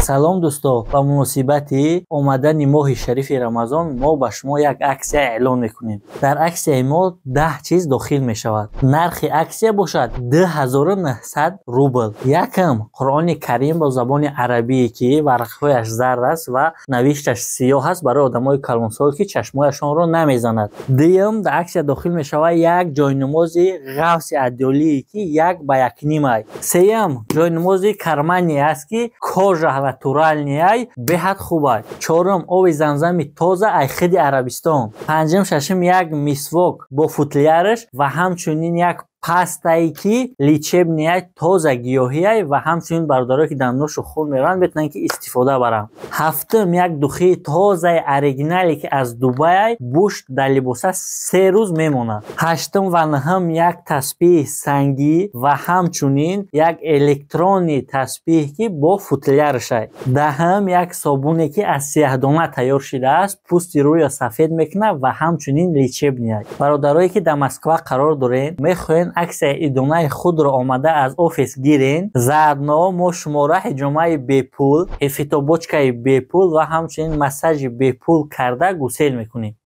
Салом, дӯсто! Ба муносибати омадани моҳи шарифи Рамазон мо ба шумо як аксия эълон мекунем. Дар аксияи мо 10 чиз дохил мешавад. Нархи аксия бошад 2900 рубл. Якм, Қуръони Карим бо забони арабие, ки варақҳояш зард аст ва навишташ сиёҳ аст, барои одамои калонсол, ки чашмояшонро намезанад. Дуюм, дар аксия дохил мешавад як ҷойнамози ғафси адёлие, ки 1 ба 1.5 ай. Сеюм, ҷойнамози карманный аст, ки кожа натуральный ай, беҳад хуб ай. Чорум, оби Замзами тоза ай хиди Арабистон. Панҷум, шашум, як мисвок бо футляраш ва ҳамчунин як пастае, ки лечебный ай, тоза гиёҳиай ва ҳамчунин бародарое, ки дандошу хун мераванд, метавонанд, ки истифода баранд. Ҳафтум, як духии тозаи оригинале, ки аз Дубайай, бӯш дар либоса 3 рӯз мемонад. Ҳаштум ва наҳум, як таспиҳи сангӣ ва ҳамчунин як электронный таспиҳ, ки бо футлярашай. Даҳум, як собуне, ки аз сияҳдона тайёр шудааст, пӯсти рӯйро сафед мекунад ва ҳамчунин лечебный ай. Бародарое, ки дар Москва қарор доред, мехоҳед аксияи идонаи худро омада аз офис гирен, заодно мо шуморо ҳиҷомаи бепул, фитобочкаи бепул ва ҳамчунин массажи бепул карда гусел мекунем.